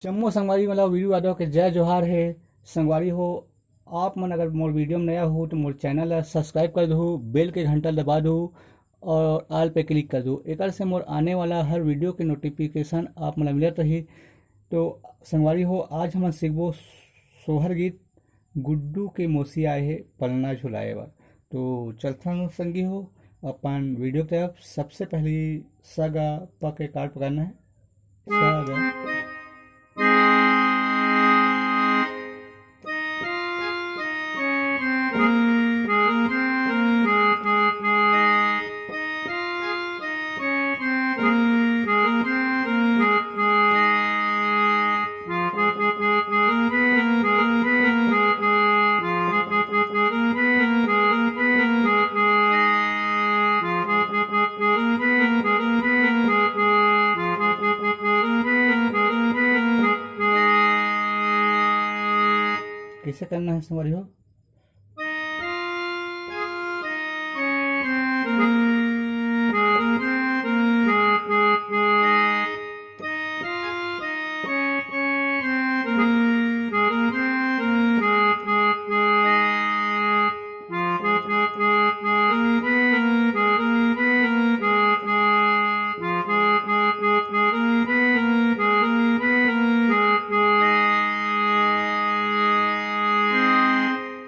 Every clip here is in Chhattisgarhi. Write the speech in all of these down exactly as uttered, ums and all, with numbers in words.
जम्मो संगवारी मन ला वीरू यादव के जय जोहार हे। संगवारी हो, आप मन अगर मोर वीडियो में नया हो तो मोर चैनल ला सब्सक्राइब कर दहू, बेल के घंटा ला दबा दहू और ऑल पे क्लिक कर दहू। एकर से मोर आने वाला हर वीडियो के नोटिफिकेशन आप मन ला मिलत रही। तो संगवारी हो, आज हमन सीखबो सोहर गीत गुड्डू के मौसी आए हे पलना झुलाए बर। तो चलथन संगी हो अपन वीडियो की तरफ। सबसे पहली सा गा पा के कार्ड पकड़ना है। सा गा। कैसे करना है संगवारी हो?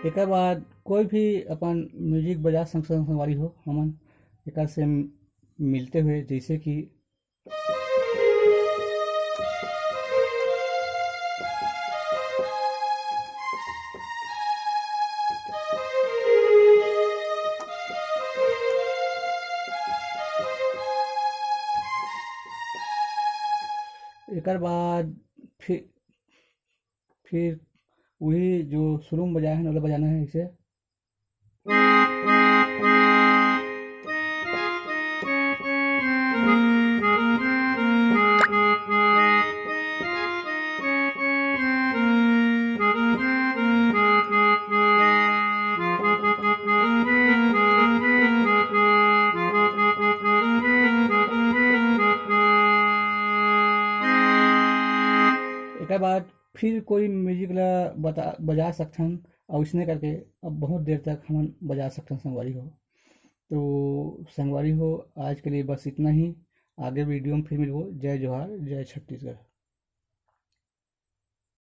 एकर बाद कोई भी अपन म्यूजिक बजा सक-, सक-, संगवारी हो, हमन एकर से मिलते हुए, जैसे कि एकर बाद फिर, फिर वही जो शुरू में बजाए हैं, ओला बजाना है इसे। एकर बाद फिर कोई म्यूजिक ला बता, बजा सकथन, और इसने करके अब बहुत देर तक हमन बजा सकथन संगवारी हो। तो संगवारी हो, आज के लिए बस इतना ही। आगे वीडियो में फिर मिलबो। जय जोहार, जय छत्तीसगढ़।